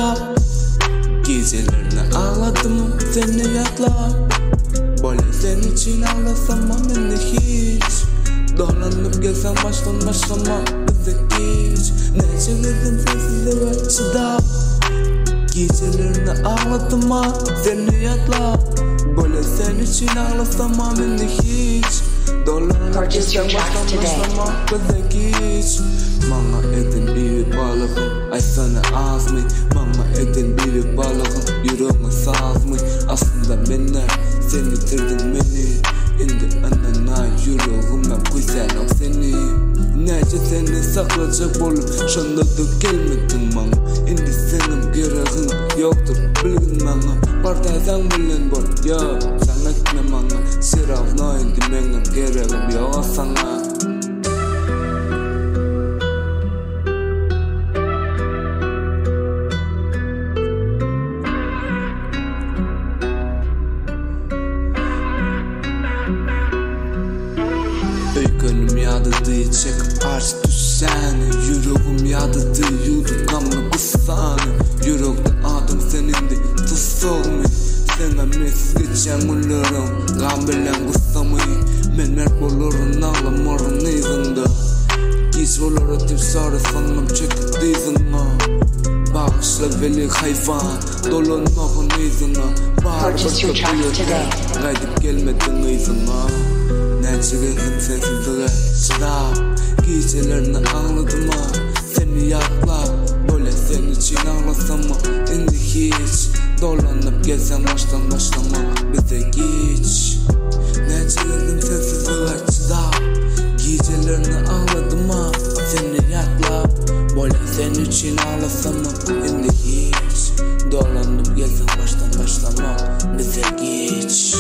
çydap Gijelerine agladym seni ýatlap Bolýa sen üçin aglasamam indi hiç Dolanyp gelseň başdan başlamak bize giç Näçe gezdim sensizlige çydap Gijelerine agladym a seni ýatlap Bolýa sen üçin aglasamam indi hiç Dolanyp Purchase your gelseň tracks başdan today. başlamak bize giç Maňa eden biwepalygyň aýtsana azmy Maňa eden biwepalygyň ýüregiňe sazmy Aslynda men-ä sen ýitirdiň meni Indi ynanaý ýüregimem küýsänok seni Näçe seni saklajak bolup şonda-da gelmediň maňa Indi seňem geregiň ýokdur bilgin maňa Bar täzäň bilen bol ýok jaň etme maňa Wse rawno indi meňem geregim ýoga saňa. Öýkenim ýadady çekip arş tüssäni Ýüregim ýadady ýuwdup gamly gussany Ýürekde adam sen indi tussagmy Seňe mensiz geçýän günleriň gam bilen gussamy Men mert bolaryn aglamaryn yzyňda Giç bolar ötüp sarysyňam çekip dyzyňa Bagyşla weli haýwan Dolanmagyn yzyňa Barybir Purchase your bu tracks ýerde today. Gaýdyp gelmediň yzyňa Näçe gezdim sensizlige çydap Gijelerine agladym-a seni ýatlap Bolýa sen üçin aglasamam indi hiç Dolanyp gelseň başdan başlamak bize giç Näçe gezdim sensizlige çydap Gijelerine agladym-a seni ýatlap Bolýa sen üçin aglasamam indi hiç Dolanyp gelseň başdan başlamak bize giç.